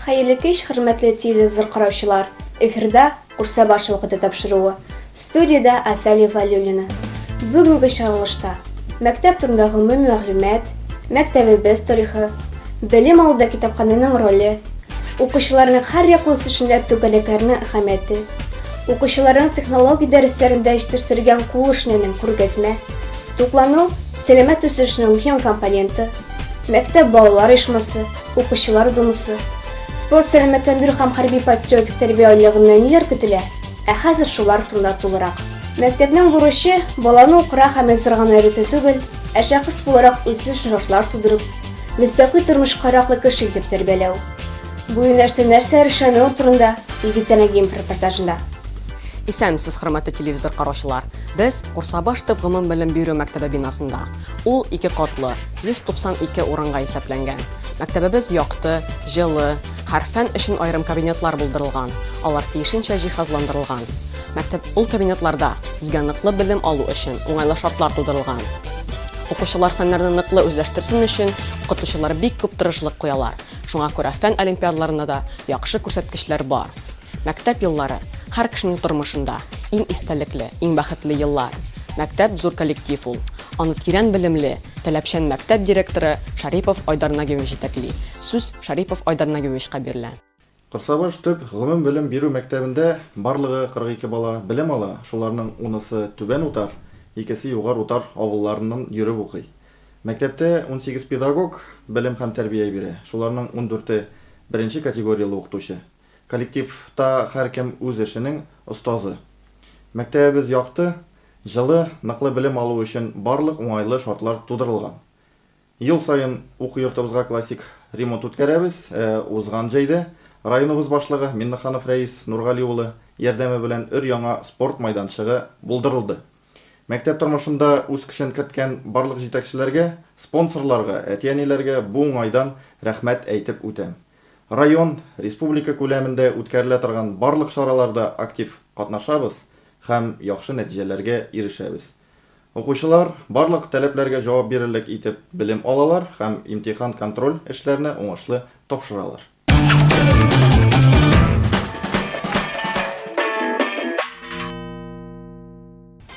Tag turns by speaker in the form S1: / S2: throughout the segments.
S1: Хәерле кич, хөрмәтле телевизор караучылар. Эфирда Курсабаш вакыты тапшыруы. Студиядә Азалия Валюлина. Бүгенге чыгарылышта мәктәп турында гомуми мәгълүмат, мәктәбебез тарихы, белем алуда китапханәнең роле, укучыларның һәрьяклы үсешендә түгәрәкләрнең әһәмияте, укучыларның технология дәресләрендә җитештергән кул эшенең күргәзмә, туклану, сәламәт үсешнең мөһим компоненты, мәктәп балалар оешмасы, укучылар думасы, спорт сәламәтләндерү һәм хәрби-патриотик тәрбия айлыгыннан ниләр көтелә? Ә хәзер шулар турында тулырак. Мәктәпнең бурычы, баланы укырга һәм язарга гына өйрәтү түгел, ә шәхес буларак үсеш шартлар тудырып, мөстәкыйль тормышка яраклы кеше итеп тәрбияләү. Бу юнәлештә нәрсәләр эшләнүе турында Илгизә Нәгиев репортажында.
S2: Исәнмесез, хөрмәтле телевизор караучылар! Без Курсабаш төп гомумбелем бирү мәктәбе бинасында. Ул ике катлы, 192 урынга исәпләнгән. Мәктәбебез якты, җылы, һәр фән өчен аерым кабинетлар булдырылган, алар тиешенчә җиһазландырылган. Мәктәп ул кабинетларда безгә ныклы белем алу өчен уңайлы шартлар тудырылган. Укучылар фәннәрне ныклы үзләштерсен өчен укытучылар бик күп тырышлык куялар, шуңа күрә фән олимпиадаларында да яхшы күрсәткечләр бар. Мәктәп еллары, һәр кешенең тормышында иң истәлекле, иң бәхетле еллар. Мәктәп, зур коллектив ул. Аны тирән белемле, таләпчән мәктәп директоры Шарипов Айдар Нагимович җитәкли. Сүз Шарипов Айдар Нагимовичка бирелә.
S3: Корсабаш төп гомумбелем бирү мәктәбендә барлыгы 42 бала белем ала, шуларның унысы Түбән Утар, икесе Югар Утар авылларыннан йөреп укый. Мәктәптә 18 педагог белем һәм тәрбия бирә, шуларның ундүрте, беренче категорияле укытучы. Коллективта һәркем үз эшенең остазы. Мәктәбебез якты, җылы, ныклы белем алу өчен барлык уңайлы шартлар тудырылган. Ел саен уку йортыбызга классик ремонт үткәрәбез. Ә узган җәйдә районыбыз башлыгы Миннеханов Рәис Нургали улы ярдәме белән өр-яңа спорт майданчыгы булдырылды. Мәктәп тормышында үз көчен керткән барлык җитәкчеләргә, спонсорларга, әти-әниләргә бу уңайдан рәхмәт әйтеп үтәм. Район, республика күләмендә үткәрелә торган барлык чараларда актив катнашабыз һәм яхшы нәтиҗәләргә ирешәбез. Укучылар барлык таләпләргә җавап бирерлек итеп белем алалар һәм имтихан-контроль эшләрне уңышлы тапшыралар.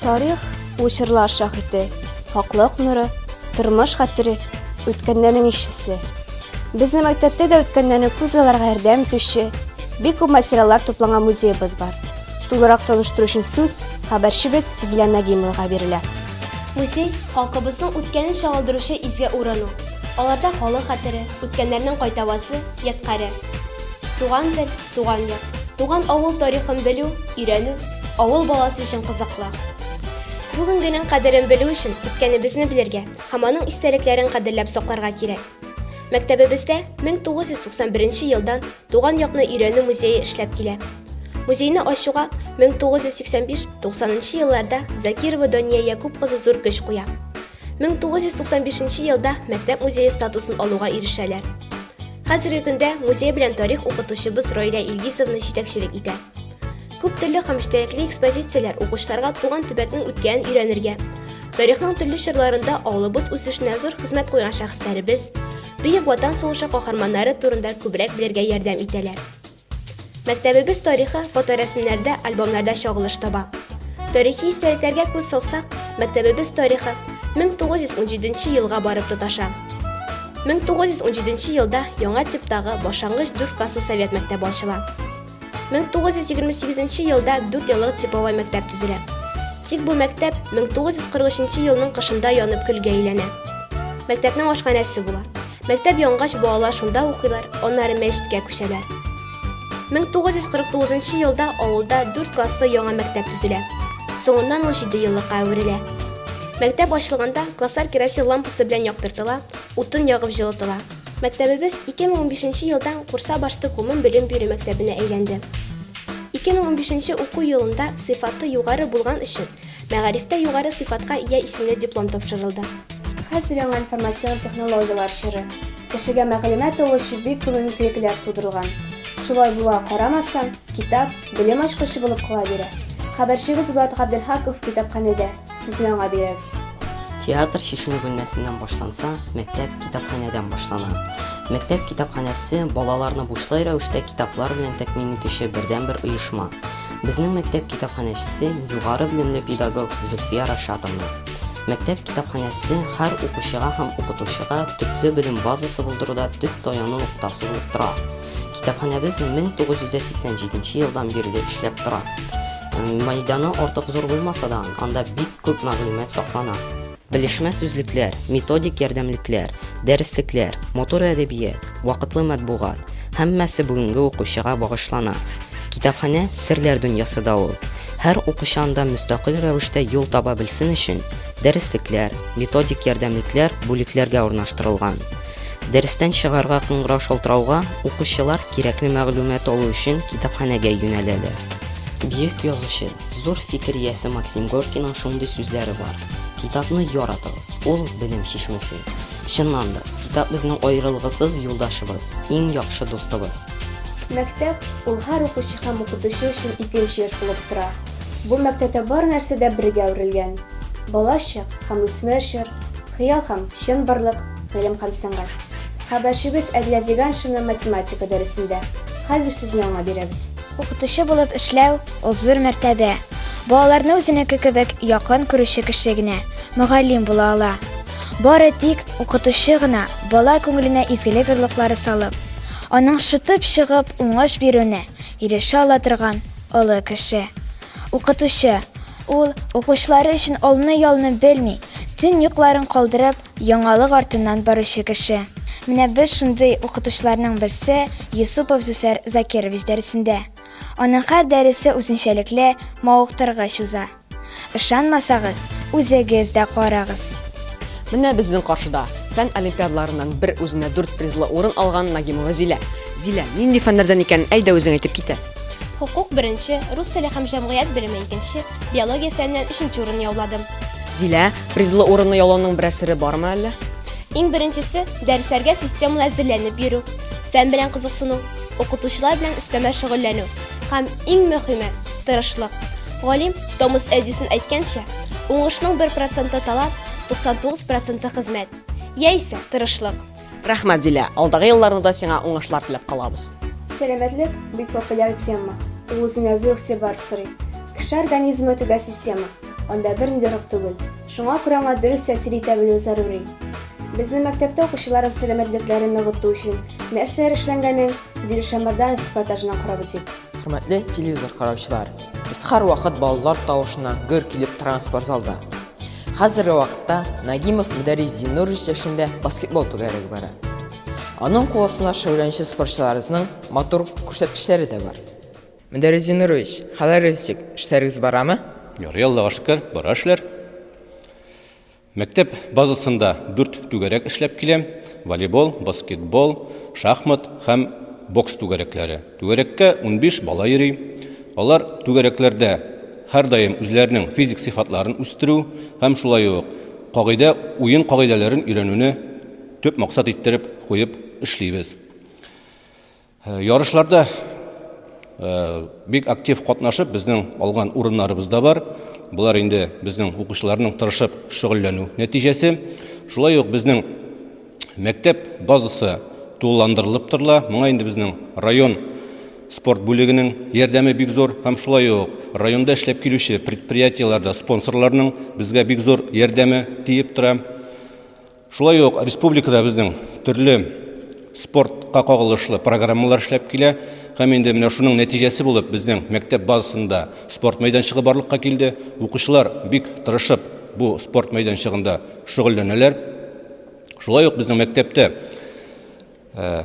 S1: Тарих, ул чорлар шаһите, хаклык нуры, тормыш хәтере, үткәннәрнең илчесе. Безнең мәктәптә дә үткәннәрне күз аларга ярдәм итүче бик күп материаллар тупланган музеебыз бар. Тулырак таныштыру өчен сүз хәбәрчебез Зилә Нагимовага бирелә.
S4: Музей, халкыбызның үткәнен чагылдыручы изге урын ул. Аларда халык хәтере, үткәннәрнең кайтавазы, ядкаре. Туган тел, Туган як, туган авыл тарихын белү, өйрәнү авыл баласы өчен кызыклы. Бүгенгенең кадерен белү өчен үткәнебезне белергә һәм аның истәлекләрен кадерләп сакларга кирәк. Мәктәбебездә 1991 елдан туган якны өйрәнү музее эшләп килә. Музейны ачуга 1985-90 елларда Закирова Дания Якуб кызы зур көч куя. 1995 елда мәктәп музее статусын алуга ирешәләр. Хәзерге көндә музей белән тарих укытучыбыз Раилә Илгизовна җитәкчелек итә. Күп төрле һәм эчтәлекле экспозицияләр укучыларга туган төбәкнең үткәнен өйрәнергә, тарихның төрле чорларында авылыбыз үсешенә зур хезмәт куйган шәхесләребез, Бөек Ватан сугышы каһарманнары турында күбрәк белергә ярдәм итәләр. Мәктәбебез тарихы фоторәсемнәрдә, альбомнарда чагылыш таба. Тарихи истәлекләргә күз салсак, мәктәбебез тарихы 1917 елга барып тоташа. 1917 елда яңа типтагы башлангыч дүрт класслы совет мәктәбе ачыла. 1928 елда дүрт еллык типовой мәктәп төзелә. Тик бу мәктәп 1943 елның кышында янып көлгә әйләнә. Мәктәпнең ашханәсе була. Мәктәп янгач, балалар шунда укыйлар, аннары мәчеткә күчәләр. 1949 елда авылда дүрт класслы яңа мәктәп төзелә. Соңыннан ул җиде еллыкка әверелә. Мәктәп ачылганда класслар керосин лампасы белән яктыртыла, утын ягып җылытыла. Мәктәбебез 2015 елдан Курсабаш төп гомум белем бирү мәктәбенә әйләнде. 2015 уку елында сыйфаты югары булган өчен Мәгарифтә югары сыйфатка ия исемле диплом тапшырылды.
S1: Хәзер яңа информацион технологияләр чоры. Кешегә мәгълүмат алу өчен бик күп мөмкинлекләр тудырылган. Шулай булуга карамастан, китап, белем ачкычы булып кала бирә. Хәбәрчебез Булат Габделхаков китапханәдә. Сүзне аңа бирәбез.
S5: Театр чишенү бүлмәсеннән башланса, мәктәп китапханәдән башлана. Мәктәп китапханәсе балаларны бушлай рәвештә китаплар белән тәэмин итүче бердәнбер оешма. Безнең мәктәп китапханәчесе югары белемле педагог Зөлфия Рашатовна. Мәктәп китапханәсе һәр укучыга һәм укытучыга төпле белем базасы булдыруда төп таяну ноктасы булып тора. Китапханәбез 1987 елдан бирле эшләп тора. Мәйданы артык зур булмаса да, анда бик күп мәгълүмат саклана. Белешмә сүзлекләр, методик ярдәмлекләр, дәреслекләр, матур әдәбият, вакытлы матбугат, һәммәсе бүгенге укучыга багышлана. Китапханә, серләр дөньясы да ул. Һәр укучы анда мөстәкыйль рәвештә юл таба белсен өчен, дәреслекләр, методик ярдәмлекләр бүлекләргә урнаштырылган. Дәрестән чыгарга кыңгырау шалтырауга, укучылар кирәкле мәгълүмат алу өчен китапханәгә юнәләләр. Бөек язучы, Зур фикер иясе Максим Горькийның шундый сүзләре бар, Китапны яратыгыз, ул, белем чишмәсе. Чыннан да, китап безнең аерылгысыз юлдашыбыз, иң яхшы дустыбыз.
S1: Мәктәп, ул һәр укучы һәм укытучы өчен икенче йорт булып тора. Бу мәктәптә бар нәрсә дә бергә үрелгән. Балачак һәм үсмер чор, хыял һәм чынбарлык, гыйлем һәм сәнгать. Хәбәрчебез Әдилә Зиганшина математика дәресендә. Хәзер сүзне аңа бирәбез.
S6: Укытучы булып эшләү, ул зур мәртәбә. Балаларны үзенеке кебек якын күрүче кеше генә мөгаллим була ала. Бары тик укытучы гына бала күңеленә изгелек орлыклары салып, аның шытып чыгып уңыш бирүенә ирешә ала торган олы кеше. Укытучы, ул укучылары өчен алны-ялны белми, төн йокыларын калдырып, Яңалык артыннан баручы кеше. Менә без шундый укытучыларның берсе Юсупов Зөфәр Закирович дәресендә. Аның һәр дәресе үзенчәлекле, мавыктыргыч уза. Ышанмасагыз, үзегез дә карагыз.
S2: Менә безнең каршыда фән олимпиадаларыннан бер үзенә дүрт призлы урын алган Нагимова Зилә. Зилә, нинди фәннәрдән икәнен әйдә үзең әйтеп кит.
S4: Хокук беренче, рус теле һәм җәмгыять белеме икенче, биология фәненнән өченче урын яуладым.
S2: Зилә, призлы урынны яулауның берәр сере бармы әллә?
S4: Иң беренчесе, дәресләргә системалы әзерләнеп йөрү, фән белән кызыксыну, укытучылар белән өстәмә шөгыльләнү һәм иң мөһиме, тырышлык. Галим Томас Эдисон әйткәнчә, уңышның бер проценты талант, 99 проценты хезмәт, яисә тырышлык.
S2: Рәхмәт, Зилә, алдагы елларны да сиңа уңышлар теләп калабыз.
S1: Сәламәтлек, бик популяр тема. Ул үзенә зур игътибар сорый. Кеше организмы төгәл система, анда бернинди рок түгел. Шуңа күрә аңа дөрес тәэсир итә белү зарури. Безнең мәктәптә укучыларның сәламәтлекләрен ныгыту өчен нәрсәләр эшләнгәнен Дил Шәмәрданов репортажыннан карап үтик.
S7: Хөрмәтле телевизор караучылар, без һәрвакыт балалар тавышына гөр килеп торган спортзалда. Хәзерге вакытта Нагимов Мөдәррис Зиннур җитәкчелегендә баскетбол түгәрәге бара. Аның кул астында шөгыльләнүче спортчыларыбызның матур күрсәткечләре дә бар. Мөдәррис Зиннурович, хәлләрегез ничек? Эшләрегез барамы?
S8: Ярый, Аллага шөкер, бара эшләр. Мәктәп базасында дүрт түгәрәк эшләп килә, волейбол, баскетбол, шахмат һәм бокс түгәрәкләре. Түгәрәккә 15 бала йөри. Алар түгәрәкләрдә һәрдаим үзләренең физик сыйфатларын үстерү һәм шулай ук кагыйдә, уен кагыйдәләрен өйрәнүне төп максат иттереп куеп эшлибез. Ярышларда бик актив катнашып, безнең алган урыннарыбыз да бар. Болар инде безнең укучыларның тырышып шөгыльләнү нәтиҗәсе. Шулай ук безнең мәктәп базасы тулыландырылып торыла. Моңа инде безнең район спорт бүлегенең ярдәме бик зур һәм шулай ук районда эшләп килүче предприятиеләрдә спонсорларның безгә бик зур ярдәме тиеп тора. Шулай ук республикада безнең төрле спортка кагылышлы программалар эшләп килә. Һәм инде менә шуның нәтиҗәсе булып безнең мәктәп базасында спорт мәйданчыгы барлыкка килде. Укучылар бик тырышып бу спорт мәйданчыгында шөгыльләнәләр. Шулай ук безнең мәктәптә э,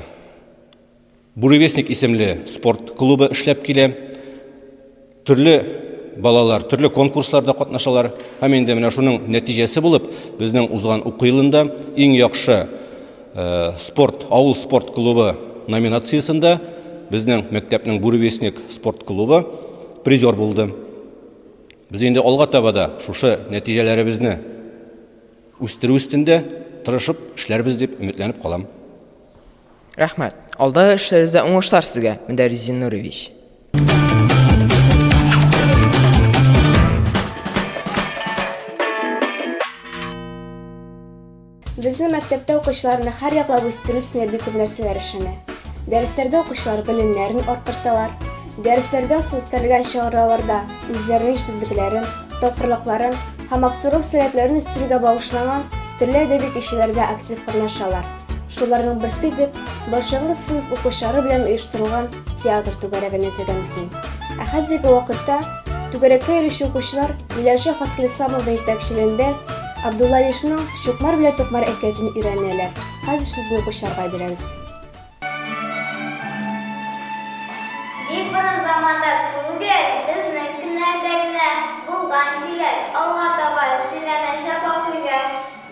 S8: Буревестник исемле спорт клубы эшләп килә. Төрле балалар төрле конкурсларда катнашалар. Һәм инде менә шуның нәтиҗәсе булып, безнең узган уку елында иң яхшы э, спорт, авыл спорт клубы номинациясендә безнең мәктәпнең Буревестник спорт клубы призер булды. Без инде алга таба да шушы нәтиҗәләребезне үстерү өстендә тырышып эшләрбез дип өметләнеп калам.
S7: Рәхмәт. Алдагы эшләрегездә уңышлар сезгә, Мөдәррис Зиннурович.
S1: Безнең мәктәптә укучыларны һәрьяклап үстерү өстенә бик күп нәрсәләр эшләнә. Дәресләрдә укучылар белемнәрен арттырсалар, дәресләрдән соң үткәрелгән чараларда үзләренең җитезлекләрен, тапкырлыкларын һәм актерлык сәләтләрен үстерүгә багышланган төрле әдәби кичәләрдә актив катнашалар. Шуларның берсе итеп башлангыч сыйныф укучылары белән оештырылган театр түгәрәген әйтергә мөмкин. Ә хәзерге вакытта түгәрәккә йөрүче укучылар Миләүшә Фәтхелисламовна җитәкчелегендә Абдулла Алишның Чукмар белән Тукмар әкиятен өйрәнәләр. Хәзер сүзне укучыларга бирәбез.
S9: Бик борын заманда түгел, безнең көннәрдә генә булган, диләр. Алга таба сөйләнәчәк вакыйга.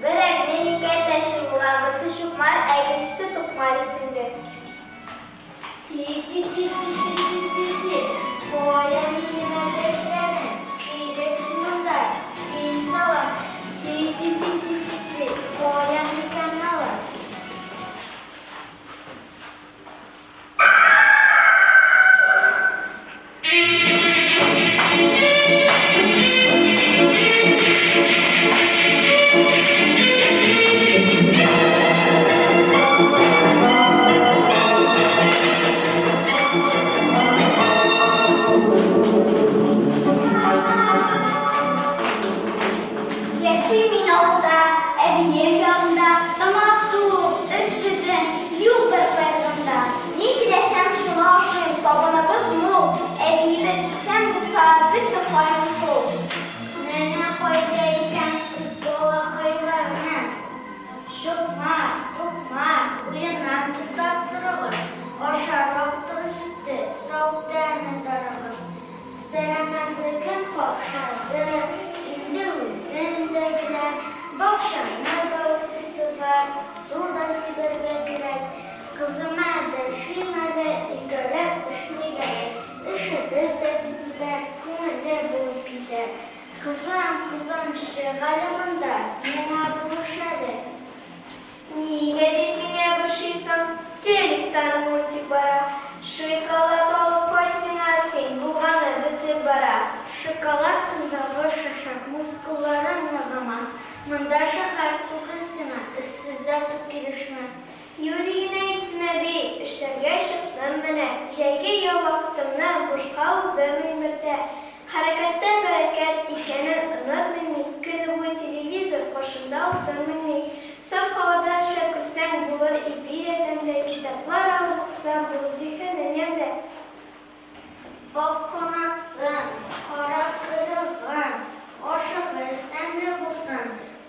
S9: Бер әбинең ике әтәче булган, берсе Чукмар, ә икенчесе Тукмар исемле. Ти-ти-ти-ти-ти-ти-ти-ти, кая минем әтәчләрем, килегез монда, син салам. Ти-ти-ти-ти-ти-ти, кая микән алар? Яшим мин авылда, әбием янында, Тамак тук, өс бөтен, юк бер кайгым да. Ни теләсәм, шуны ашыйм, табыныбыз мул, Әбиебез исән булса, бөтен кайгым шул. Менә кайда икән сез, балакайларым! Чукмар, тукмар, уеннан туктап торыгыз, Ашар вакытыгыз җитте, сау тәмле дарыгыз. Сәламәтлегем какшады, инде үзем дә беләм, Бакчаны да үртисе бар, су да сибәргә кирәк. Кызыма дәшим әле, икәүләп эшлик әле, Эшебез дә тиз бетәр, күңелле булып китәр. Кызым, кызым, чык әле монда, миңа булыш әле.
S10: Нигә дип мине борчыйсың, теликтан мультик бара. Шиколад алып кайт миңа, син булганы бетеп бара.
S9: Шоколад тындагы шашак, мускулларың ныгымас. Монда шәһәр түгел сиңа, эшсез яту килешмәс.
S10: Юри генә әйттем, әби, эшләргә чыктым менә. Җәйге ял вакытымны бушка уздырмыйм бер дә. Хәрәкәттә бәрәкәт икәнен онытмыйм мин, көне буе телевизор каршында утырмыйм мин. Саф һавада эшләп көлсәң, булыр ипи дә тәмле, китаплар алып укысаң, булыр зиһенең ямьле.
S9: Ак канатым, кара койрыгым, Ашыгыз тәмле булсын,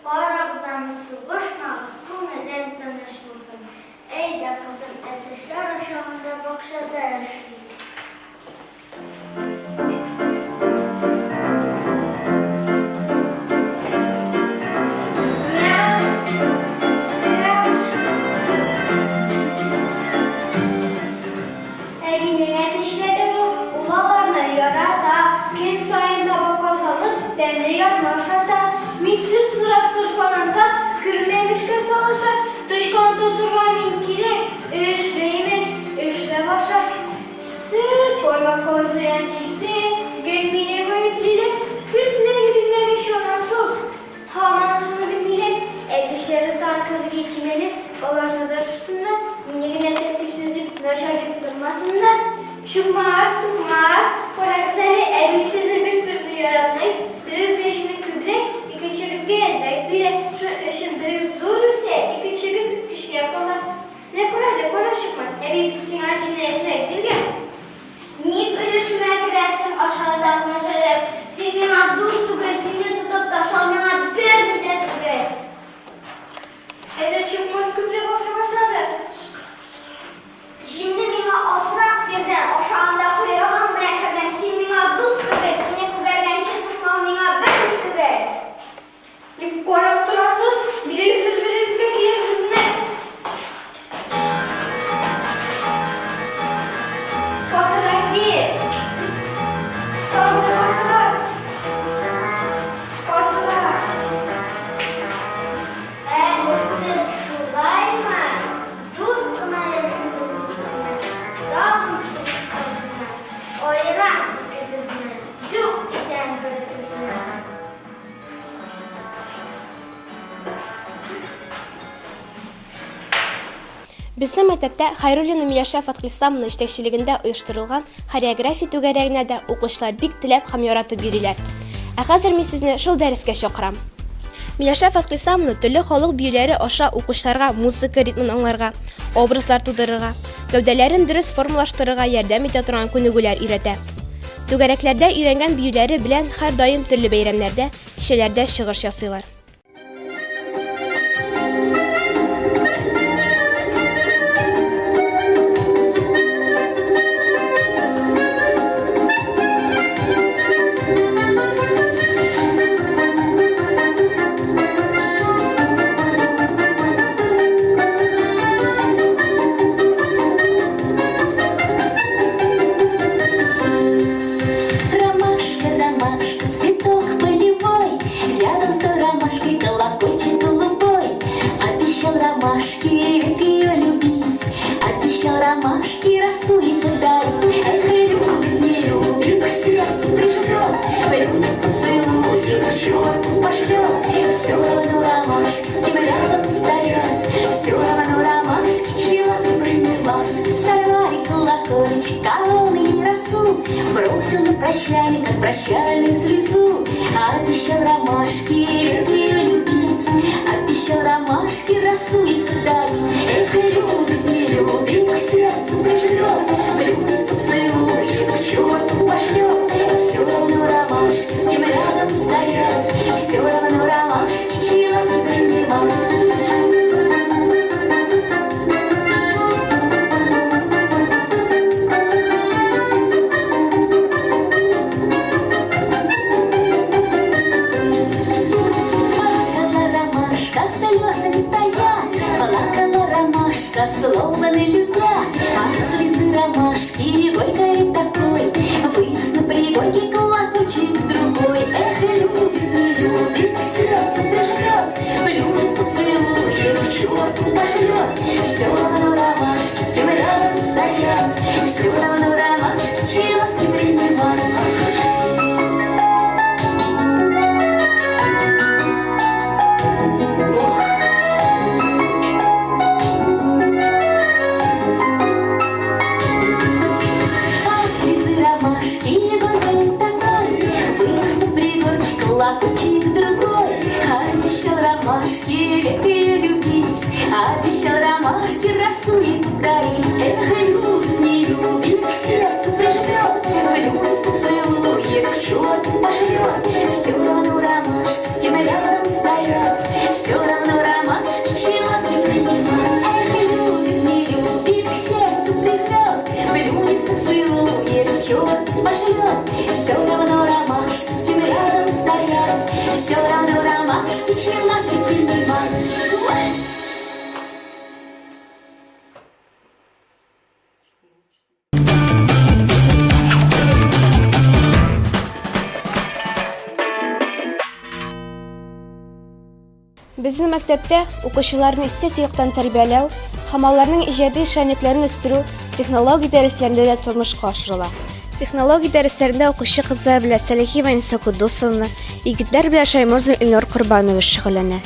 S9: Карагыз аны, сугышмагыз, Күңелем тыныч булсын. Әйдә, кызым, әтәчләр ашаганда бакчада эшлик.
S10: Әбинең әтәчләре бу, ул аларны ярата, көн саен табакка салып, тәмле ярма ашата. Мин сөт сорап сырпалансам, күрмәмешкә салыша, тычкан тотырга мин кирәк, эшле имеш, эшләп аша. Сөт, каймакка зыян килсә, гел мине гаеплиләр, үзләре бизмәгән чанам шул. Һаман шуны белмиләр, әтәчләре танкы китмәле, аларны да тотсыннар, мине генә тәртипсез дип, начар дип тормасыннар. Чукмар, тукмар, карагыз әле, әби сезне бер төрле яратмый, берегезгә җене күбрәк, икенчегезгә әзрәк бирә, шуның өчен берегез зур үсә, икенчегез кечкенә кала. Менә кара әле, кара, Чукмар, әби сиңа җене әзрәк биргән.
S9: Ник өлешемә керәсең, ашарда күмәчәләп? Син миңа дус түгел, сине тотып ташлау миңа берни дә түгел.
S10: Әтәч чукмар күбрәк ашый башлады.
S9: Җимне миңа азрак бирдең, ашаганда койрыгың белән кердең. Син миңа дус түгел, сине күгәргәнче тотмау миңа берни түгел.
S10: Ник карап торасыз, бирегез бер-берегезгә киемегезне.
S4: Безнең мәктәптә Хәйруллина Миләүшә Фәтхлисламовна җитәкчелегендә оештырылган хореография түгәрәгенә дә укучылар бик теләп һәм яратып йөриләр. Ә хәзер мин сезне шул дәрескә чакырам. Миләүшә Фәтхлисламовна төрле халык биюләре аша укучыларга музыка ритмын аңларга, образлар тудырырга, гәүдәләрен дөрес формалаштырырга ярдәм итә торган күнегүләр өйрәтә. Түгәрәкләрдә өйрәнгән биюләре белән һәрдаим төрле бәйрәмнәрдә, кичәләрдә чыгыш ясыйлар.
S11: Ромашка, ромашка, цветок полевой, Рядом с той ромашкой колокольчик голубой. Обещал ромашке век ее любить, Обещал ромашке росу ей подарить. Эх, любит, не любит, к сердцу прижмет, Любит, поцелует, к черту пошлет. Все равно ромашки с ним рядом стоять, Все равно ромашки чьи ласки принимать. Сорвали колокольчик, короны и росу, Бросил на прощание, как прощальную слезу. Обещал ромашки век ее любить, Обещал ромашки росу ей подарить. Эх, любит, не любит, к сердцу прижмет, Любит, поцелует, к черту пошлет. Все равно ромашки с ним рядом стоять, Все равно ромашки чьи ласки принимать. Плакала ромашка, слезы тая, Плакала ромашка, словно не любя. От слезы ромашки горькой такой, Вырос на пригорке колокольчик другой. Эх, любит, не любит, к сердцу прижмет, Любит, поцелует, к черту пошлет. Все равно ромашки с кем рядом стоять, Все равно ромашки чьи ласки принимать. От слезы ромашки горькой такой, Вырос на пригорке колокольчик другой. Обещал ромашке век ее любить, Обещал ромашке росу ей подарить. Эх, любит, не любит, к сердцу прижмет, Любит, поцелует, к черту пошлет. Все равно ромашки с кем рядом стоять, Все равно ромашки чьи ласки принимать. Эх, любит, не любит, к сердцу прижмет, Любит, поцелует, к черту пошлет. Все равно ромашки с кем рядом стоять, Все равно ромашки чьи ласки принимать. Ой!
S1: Безнең мәктәптә укучыларны эстетик яктан тәрбияләү һәм аларның иҗади эшчәнлекләрен үстерү технология дәресләрендә дә тормышка ашырыла. Технология дәресләрендә укучы кызлар белән Сәлихиева Әнисә Куддусовна, егетләр белән Шаймурзин Илнур Корбанович шөгыльләнә.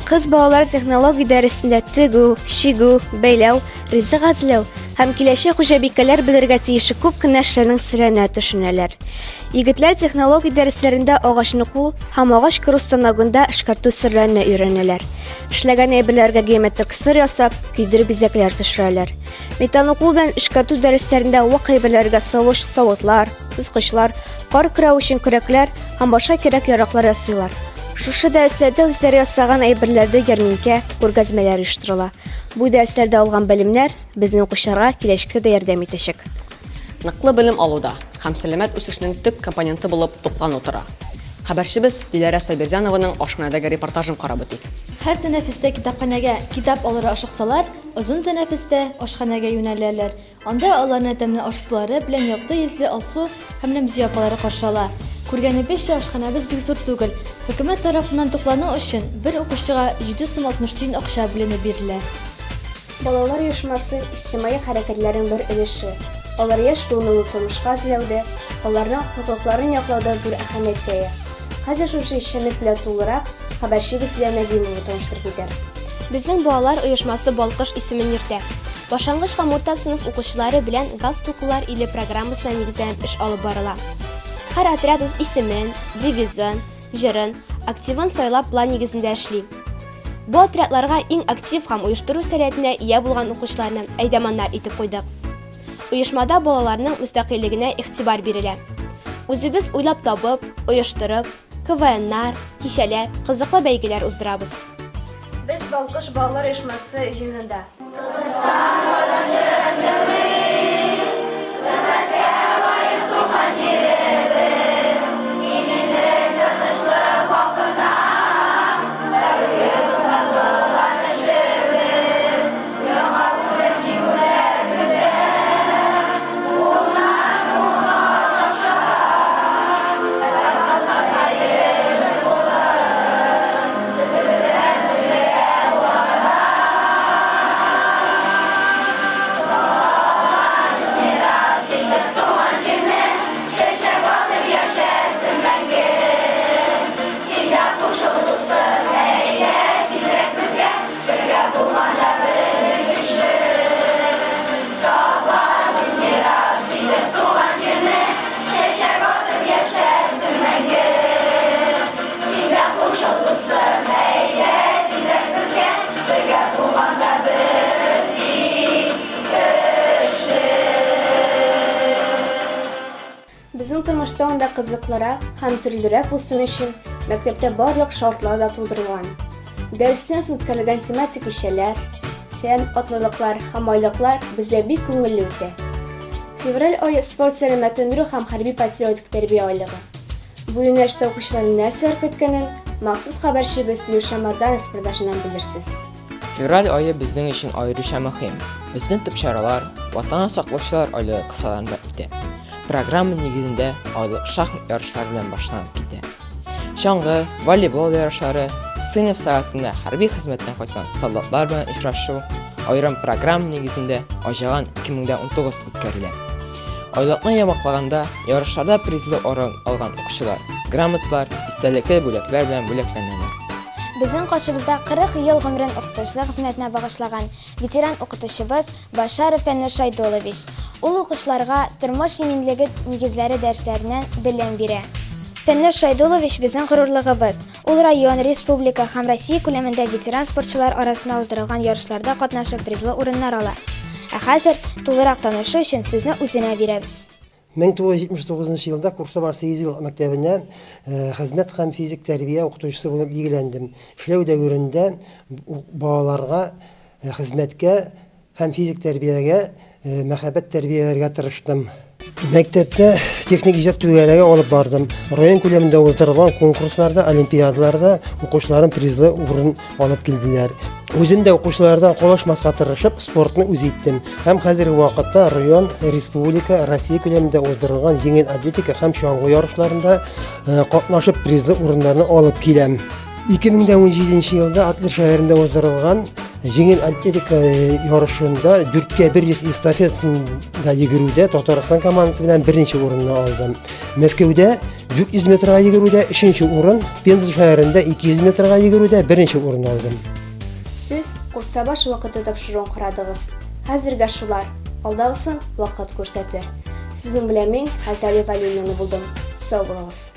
S1: Кыз балалар технология дәресендә тегү, чигү, бәйләү, ризык әзерләү һәм киләчәк хуҗабикәләр белергә тиешле күп кенә эшләрнең серенә төшенәләр. Егетләр технология дәресләрендә агачны кул һәм агач кыру станогында эшкәртү серләренә өйрәнәләр. Эшләгән әйберләргә геометрик сыр ясап, көйдереп бизәкләр төшерәләр. Металлны кул белән эшкәртү дәресләрендә вак әйберләргә салыш савытлар, сызгычлар, кар көрәү өчен көрәкләр һәм башка кирәк-яраклар ясыйлар. Шушы дәресләрдә үзләре ясаган әйберләрде ярминкә, күргәзмәләр оештырыла. Бу дәресләрдә алган белемнәр безнең укучыларга киләчәктә дә ярдәм итәчәк.
S2: Ныклы белем алуда һәм сәламәт үсешнең төп компоненты булып туклану тора. Хәбәрчебез Диләрә Сабирзянованың ашханәдәге репортажын карап үтик.
S12: Һәр тәнәфестә китапханәгә китап алырга ашыксалар, озын тәнәфестә ашханәгә юнәләләр. Анда аларны тәмле аш-сулары белән якты йөзле Алсу һәм Рәмзия апалары каршы ала. Күргәнебезчә, ашханәбез бик зур түгел. Хөкүмәт тарафыннан туклану өчен бер укучыга 7 сум 60 тиен акча бүленеп бирелә.
S1: Балалар оешмасы, иҗтимагый хәрәкәтләрнең бер өлеше. Алар яшь буынны тормышка әзерләүдә, аларның хокукларын яклауда зур әһәмияткә ия. Хәзер шушы эшчәнлек белән тулырак хәбәрчебез Зилә Нәгыймова таныштырып китәр.
S4: Безнең балалар оешмасы Балкыш исемен йөртә. Башлангыч һәм урта сыйныф укучылары белән Галстуклылар иле программасына нигезләнеп эш алып барыла. Һәр отряд үз исемен, девизын, җырын, активын сайлап план нигезендә эшли. Бу отрядларга иң актив һәм оештыру сәләтенә ия булган укучыларны әйдаманнар итеп куйдык. Оешмада балаларның мөстәкыйльлегенә игътибар бирелә. Үзебез уйлап табып, оештырып, КВНнар, кичәләр, кызыклы бәйгеләр уздырабыз.
S1: Без Балкыш балалар оешмасы җыенында.
S13: Татарстан Ватан җырын җырлый, Хөрмәткә лаек туган җиребез, Иминлек, тынычлык хакына Һәрбер дуслар эшебез, Яңа күреп җиңүләр көтә, Буыннан-буынга тапшыра, Һәр максатка ирешеп булыр. Син дә кушыл, дустым, әйдә тизрәк безгә, Бергә булганда без бик көчле.
S1: Безнең тормыш тагын да кызыклырак һәм төрлерәк булсын өчен мәктәптә барлык шартлар да тудырылган. Дәрестән соң үткәрелгән тематик кичәләр, фән атналыклар һәм айлыклар бездә бик күңелле үтә. Февраль ае спорт сәламәтләндерү һәм хәрби-патриотик тәрбия айлыгы. Бу юнәлештә укучыларны нәрсәләр көткәнен махсус хәбәрчебез Дилүс Шәмәрданов репортажыннан белерсез.
S7: Февраль ае безнең өчен аеруча мөһим. Безнең төп чаралар Ватанны саклаучылар айлыгы кысаларында үтә. Программа нигезендә айлык шахмат ярышлары белән башланып китә. Чаңгы, волейбол ярышлары, сыйныф сәгатендә хәрби хезмәттән кайткан солдатлар белән очрашу, аерым программа нигезендә Аҗаган 2019 үткәрелә. Айлыкны йомгаклаганда, ярышларда призлы урын алган укучылар грамоталар, истәлекле бүләкләр белән бүләкләнәләр.
S6: Безнең каршыбызда 40 ел гомерен укытучылык хезмәтенә багышлаган ветеран укытучыбыз Башаров Фәннүр Шайдуллович. Ул укучыларга тормыш иминлеге нигезләре дәресләреннән белем бирә. Фәннүр Шайдуллович безнең горурлыгыбыз. Ул район, республика һәм Россия күләмендә ветеран спортчылар арасында уздырылган ярышларда катнашып призлы урыннар ала. Ә хәзер, тулырак танышу өчен, сүзне үзенә бирәбез.
S14: 1979 елда Курсабаш сигезьеллык мәктәбенә хезмәт һәм физик тәрбия укытучысы булып билгеләндем. Эшләү дәверендә балаларга хезмәткә Һәм физик тәрбиягә мәхәббәт тәрбияләргә тырыштым. Мәктәптә техник иҗат түгәрәге алып бардым. Район күләмендә уздырылган конкурсларда, олимпиадаларда укучыларым призлы урын алып килделәр. Үзем дә укучылардан калышмаска тырышып, спортны үз иттем. Һәм хәзерге вакытта район, республика, Россия күләмендә уздырылган җиңел атлетика һәм чаңгы ярышларында катнашып призлы урыннарны алып киләм. 2017 елда Адлер шәһәрендә уздырылган җиңел атлетика ярышында 4-кә 100 эстафетасында йөгерүдә Татарстан командасы белән беренче урынны алдым. Мәскәүдә 400 метрга йөгерүдә өченче урын, Пенза шәһәрендә 200 метрга йөгерүдә беренче урын алдым.
S1: Сез Курсабаш вакыты тапшыруын карадыгыз. Хәзергә шулар. Алдагысын вакыт күрсәтер. Сезнең белән мин, Азалия Вәлиуллина булдым. Сау булыгыз.